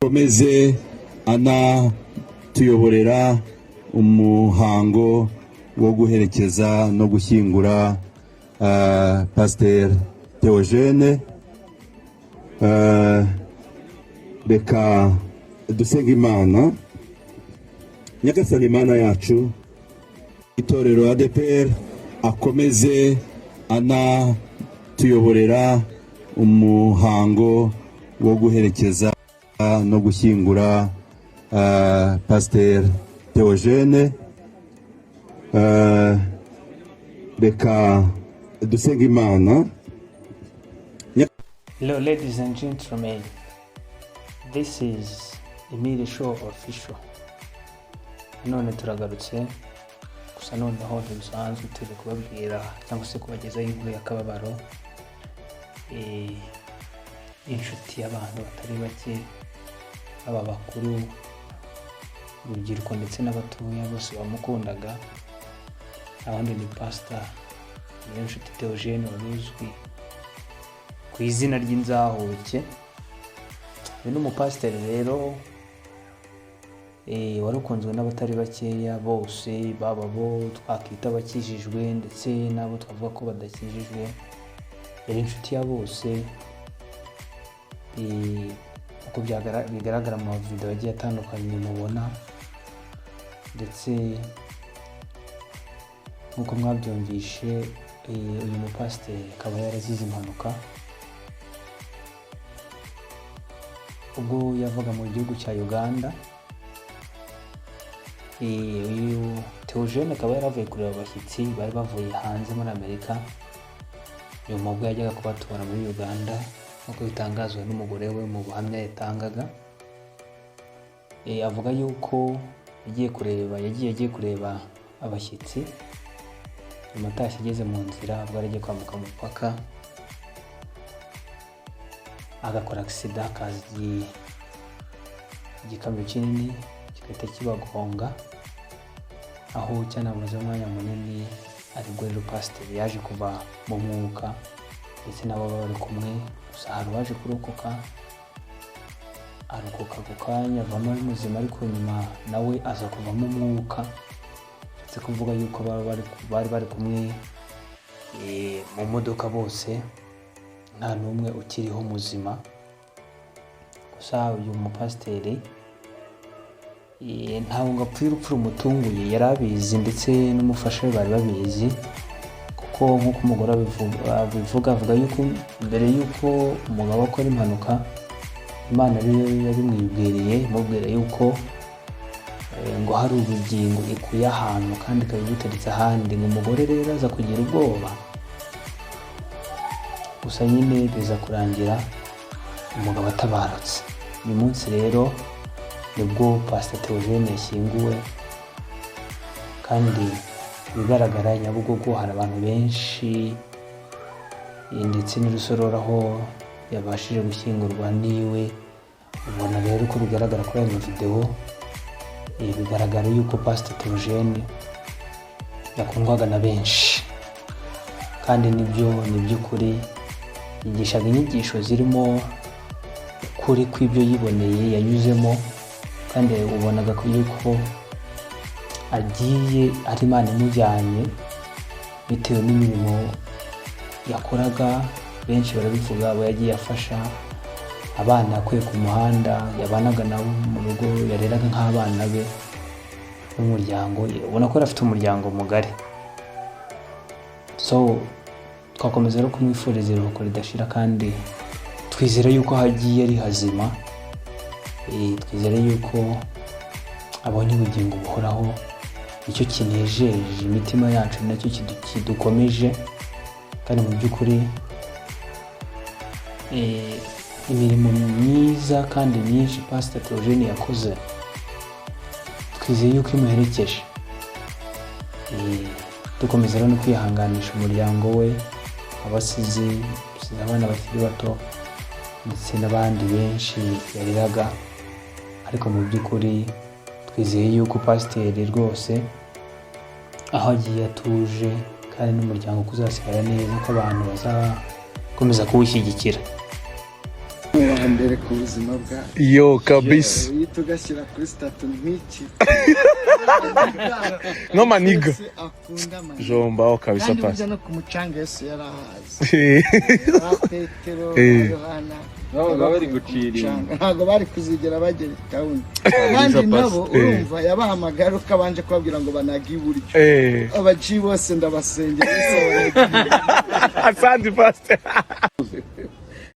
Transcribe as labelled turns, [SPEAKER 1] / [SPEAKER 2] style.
[SPEAKER 1] Akomeze anatuyoborera umuhango wo guherekeza no gushyingura Pasiteri Theogene. Reka dusenge Imana. Nyagasani Imana yacu, itorero ADEPR, akomeze anatuyoborera umuhango wo guherekeza no gushyingura Pasiteri Theogene. Reka dusenge Imana.
[SPEAKER 2] Hello, ladies and gentlemen. This is Emile Show Official. None turagarutse, gusa noneho ntibisanzwe, turi kubabwira cyangwa se kubagezaho inkuru y'akababaro. Inshuti y'abantu batari bake, baba bakuru, urubyiruko ndetse n'abatoya, bose bamukundaga. Abandi ni Pastor Niyonshuti Theogene, wari uzwi ku izina ry'Inzahuke. Uyu ni umupasiteri rero wari ukunzwe n'abatari bakeya bose, baba bo twakita abakijijwe ndetse n'abo twavuga ko badakijijwe. Yari inshuti ya bose, uko bigaragara mu mavideo agiye atandukanye mubona, ndetse nk'uko mwabyumvishe, uyu mupasiteri akaba yarazize impanuka ubwo yavaga mu gihugu cya Uganda. Uyu Theogene akaba yaravuye kureba abashyitsi bari bavuye hanze muri Amerika, nyuma ubwo yajyaga kubatura muri Uganda, nk'uko bitangazwa n'umugore we mu buhamya yatangaga. Avuga yuko yagiye kureba abashyitsi, nyuma atashye ageze mu nzira, ubwo yari agiye kwambuka umupaka, agakora accident, hakaza igikamyo kinini kigahita kibagonga, aho cyanamaze umwanya munini. Aribwo rero pasiteri yaje kuva mu mwuka ndetse nabo bari kumwe. Gusa hari uwaje kurokoka, arokoka ako kanya avamo ari muzima, ariko nyuma nawe aza kuvamo umwuka. Ndetse kuvuga yuko bari kumwe mu modoka bose nta n'umwe ukiriho muzima. Gusa uyu mupasiteri ntabwo ngo apfuye urupfu rumutunguye, yari abizi ndetse n'umufasha we bari babizi, kuko nk'uko umugore abivuga, avuga yuko mbere y'uko umugabo akora impanuka, Imana ariyo yabimwibwiriye, imubwira yuko ngo hari ubugingo ikuye ahantu kandi ikaba ibuteretse ahandi. Ngo umugore rero aza kugira ubwoba, gusa nyine biza kurangira umugabo atabarutse. Uyu munsi rero nibwo Pastor Theogene yashyinguwe, kandi ibigaragara, Nyabugogo hari abantu benshi, ndetse n'Urusororo aho yabashije gushyingurwa niwe. Ubona rero uko bigaragara kuri ayo mavidewo, bigaragara yuko Pastor Theogene yakundwaga na benshi, kandi nibyo, ni by'ukuri yigishaga inyigisho zirimo ukuri kw'ibyo yiboneye, yanyuzemo, kandi ubonaga ko yuko agiye ari Imana imujyanye bitewe n'imirimo yakoraga. Benshi barabivuga, abo yagiye afasha, abana yakuye ku muhanda, yabanaga nabo mu rugo, yareraga nk'abana be n'umuryango, ubona ko yari afite umuryango mugari. So twakomeza rero kumwifuriza iruhuko ridashira, kandi twizere yuko aho agiye ari hazima. Twizere yuko abonye ubugingo buhoraho. Nicyo kinejeje imitima yacu, nacyo kidukomeje. Kandi mu by'ukuri imirimo myiza kandi myinshi Pastor Theogene yakoze, twizeye yuko imuherekeje. Dukomeza rero no kwihanganisha umuryango we, abasize, asize abana bakiri bato ndetse n'abandi benshi yareraga. Ariko mu by'ukuri twizeye yuko pasiteri rwose aho agiye atuje, kandi n'umuryango kuzasigara neza, ko abantu bazakomeza kuwushyigikira.
[SPEAKER 3] Uwa mbere ku buzima bwawe.
[SPEAKER 4] Yo, kabisa.
[SPEAKER 3] Uhita ugashyira kuri status nk'iki.
[SPEAKER 4] Nk'amaniga.
[SPEAKER 3] Yesu akunda amaniga.
[SPEAKER 4] Jombaho kabisa.
[SPEAKER 3] Kandi
[SPEAKER 4] Pasi.
[SPEAKER 3] burya no ku mucanga Yesu yari ahazi, ba Petero, ba Yohana
[SPEAKER 5] Babaga bari
[SPEAKER 3] ku
[SPEAKER 5] guciringa.
[SPEAKER 3] mucanga. Ntabwo bari kuzigera bagera i town. Kandi nabo urumva yabahamagara uko abanje kubabwira ngo banage iburyo. Abaji bose ndabasengera, Yesu abanaga iburyo.
[SPEAKER 4] Asante, pastor.